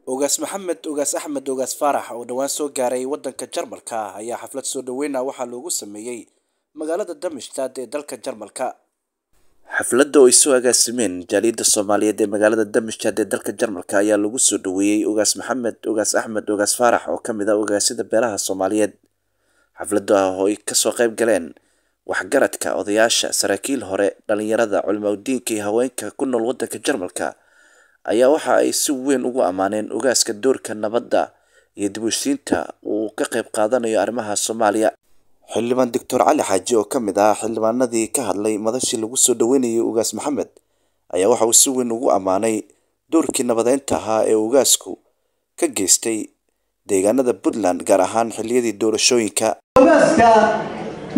Ugaas Maxamed Ugaas Axmed Ugaas Faarax oo dhowaan soo gaaray waddanka Jarmalka ayaa xaflad soo dhaweyna waxaa loogu sameeyey magaalada Darmstadt ee dalka Jarmalka. Xafladda oo ay soo agaasimeen jaaliyadda Soomaaliyeed ee magaalada Darmstadt ee dalka Jarmalka ayaa lagu soo dhaweeyey Ugaas Maxamed Ugaas Axmed Ugaas Faarax oo ka mid ah ugaasyada beelaha Soomaaliyeed. Xafladda oo ay kasoo qayb galeen waxgaradka, odayaasha, saraakiil hore, dhalinyarada, culimadiinka iyo haweenka ku nool waddanka Jarmalka ayaa waxa ay si weyn ugu ammaaneen ugaaska doorka nabadda iyo dib u heshiisiinta uu ka qayb qaadanayo arrimaha Soomaaliya. Xildhibaan Doctor Cali Xaaji oo ka mid ah xildhibaanadii ka hadlay madashii lagu soo dhaweynayay Ugaas Maxamed ayaa waxa uu si weyn ugu ammaanay doorkii nabadeynta ahaa ee ugaasku ka geystay deegaanada Puntland, gaar ahaan xilliyadii doorashooyinka. Ugaaska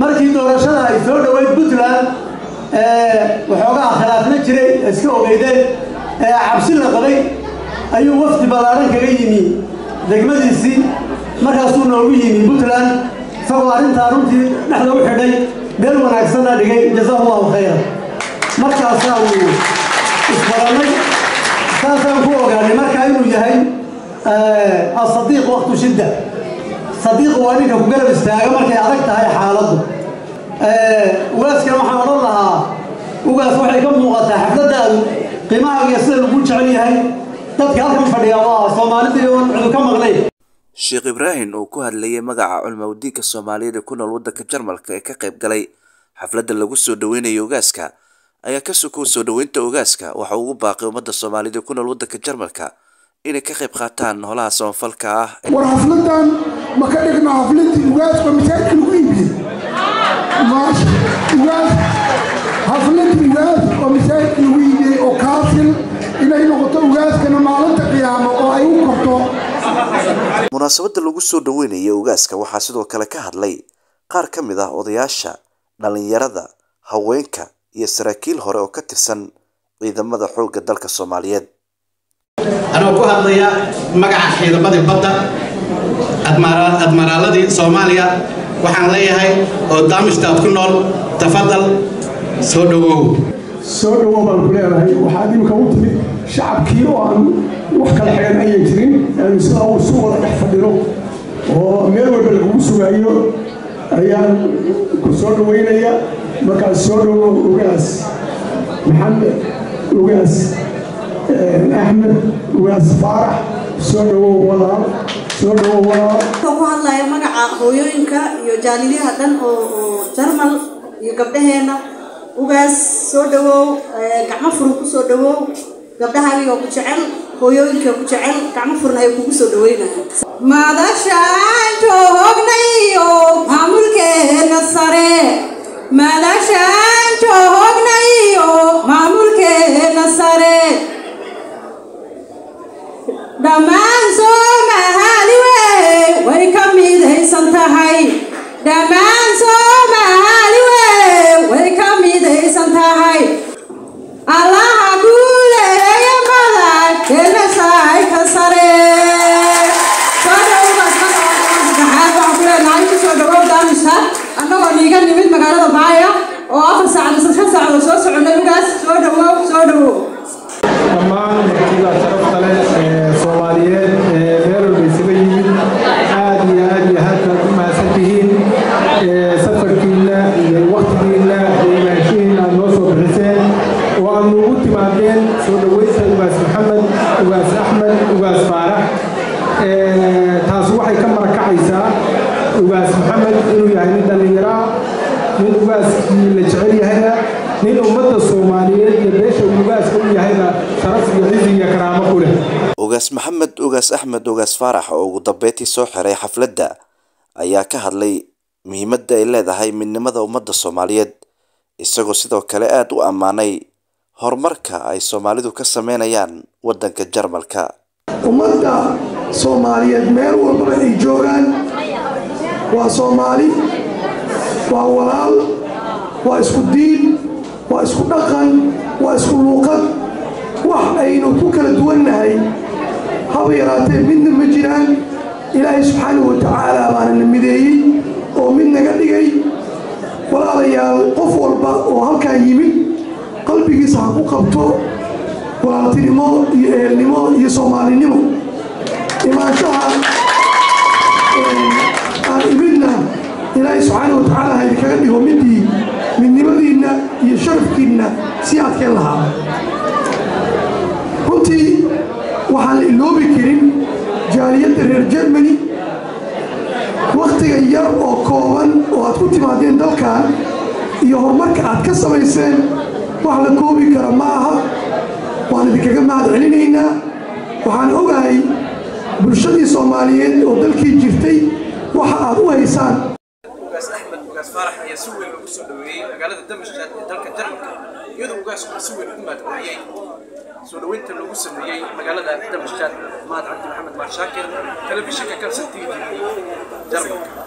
markii doorashada ay soo dhaweyd Puntland, waxoogaa khilaafna jiray, iska ogeydeen, cabsi la qabay, ayuu wafdi ballaaran kaga yimi degmadiisii. Markaasuu noogu yimi Puntland isagoo arrintaa runtii dhexda u xidhay, meel wanaagsanna dhigay. Jazaahu Allahu khayra. Markaasaa uu isbarannay, saasaan ku ogaanay markaa inuu yahay asadiiq waqtu shidda. Sadiiqu waa ninka ku garab istaaga markay adag tahay xaaladdu. Ugaaskan waxaan odhan lahaa, ugaas, waxay ka muuqataa xafladdaadu qiimahaaga iyo sida lagu jecel yahay. Dadka halkan fadhiya waa Soomaalida iyo cidu ka maqnay. Sheekh Ibraahim oo ku hadlayay magaca culimadiinka Soomaaliyeed ee ku nool waddanka Jarmalka ee ka qayb galay xafladda lagu soo dhaweynayo ugaaska ayaa ka sokow soo dhaweynta ugaaska waxa uu ugu baaqay ummadda Soomaaliyeed ee ku nool waddanka Jarmalka inay ka qayb qaataan howlaha samafalka ah. War xafladan ma ka dhigno xafladii ugaaska masaajidka lagu iibiyey? Ugaas, xafladii ugaas oo masaajidka lagu iibiyey oo kaasil inay noqoto, ugaaskana maalinta qiyaamo oo ay u korto. Munaasabadda lagu soo dhaweynayay ugaaska waxaa sidoo kale ka hadlay qaar ka mid ah odayaasha, dhalinyarada, haweenka iyo saraakiil hore oo ka tirsan ciidamada xoogga dalka Soomaaliyeed. Anoo ku hadlaya magaca ciidamadii badda, admaraaladii Soomaaliya, waxaan leeyahay oo Darmstadt ku nool, tafadal, soo dhowow. Soo dhowow baan ku leedahay. Waxaad imika u timid shacabkii oo aan wax kala xidhan ayay jirin, aanu sidaa uu isu wada dhex fadhino oo meel walba lagugu sugaayo ayaan ku soo dhoweynaya. Markaas soo dhowow, Ugaas Maxamed Ugaas Axmed Ugaas Faarax. Soo dhowow walaal, soo dhowow walaal. Ku hadlaya magaca hooyooyinka iyo jaaliliyaha dhan oo Jarmal iyo gabdhaheena, ugaas, soo dhawow, gacmo furan ku soo dhawow. Gabdhahaagii oo ku jecel, hooyooyinka ku jecel, gacmo furan ay kugu soo dhaweynayaan. Madashaan joognayo maamulkeena sare, madashaan joognayo maamulkeena sare, dhammaan Soomaali wey way ka midaysan tahay, dhammaan Soomaali wey way ka midaysan tahay. Allaha guuleeya madaxkeena saayka sare. Soo dhawgaas saddexaad waxaan ku leenahay kusoo dhawow Darmstadt, annagoo niiga nimid magaalada Baaya oo 4 saac mise 5 saacadood soo soconay. Ugaas, soo dhawow, soo dhawow. Dhammaan martida sharafta leh ee Soomaaliyeed ee meel walba isaga yimid, aad iyo aad iyo aad baad u mahadsan tihiin safarkiina iyo waktigiina iyo imaanshihiina aad noo soo bixiseen oo aad noogu timaadeen soo dhoweynta Ugaas Maxamed Ugaas Axmed Ugaas Faarax. Taas waxay ka marakacaysaa Ugaas Maxamed inuu yahay nin dhallinyaro ah, nin ugaaskii la jecel yahayna, nin ummadda Soomaaliyeed iyo beesha uu ugaaska u yahayna sharaf iyo cizi iyo karaamo ku leh. Ugaas Maxamed Ugaas Axmed Ugaas Faarax oo ugu dambeyntii soo xiray xafladda ayaa ka hadlay muhiimadda ay leedahay midnimada ummadda Soomaaliyeed, isagoo sidoo kale aada u ammaanay horumarka ay Soomaalidu ka sameynayaan waddanka Jarmalka. Ummadda Soomaaliyeed meel walbaba ay joogaan waa Soomaali, waa walaal, waa isku diin, waa isku dhaqan, waa isku luuqad. Wax aynu ku kala duwannahay haba yaraatee midna ma jiraan. Ilaahay subxaanahu wa tacaala baana na mideeyey oo mid naga dhigay. Walaalayaal, qof walba oo halkan yimid qalbigiisa ha ku qabto walaaltinimo iyo ehelnimo iyo Soomaalinimo. Imaanshaha aan imidna, Ilaahay subxaana wa tacaala ha idinkaga dhigo midii midnimadiinna iyo sharafkiinna si adkeen lahaa. Runtii waxaan la iloobi karin jaaliyadda reer Germany, wakhtiga yar oo kooban oo aad ku timaadeen dalkan iyo horumarka aad ka samayseen wax la koobi kara ma aha. Waan idinkaga mahad celinaynaa. Waxaan ogahay bulshadii Soomaaliyeed oo dalkii jirtay waxa aad u haysaan. Ugaas Axmed Ugaas Faarax ayaa si weyn loogu soo dhaweeyey magaalada Damishtaad ee dalka Jarmalka, iyadoo ugaasku si weyn ugu mahadceliyey soo dhaweynta loogu sameeyey magaalada Damishtaad. Mahad Cabdi Maxamed Maar Shaakir, telefishinka Kalsan TV, Jarmalka.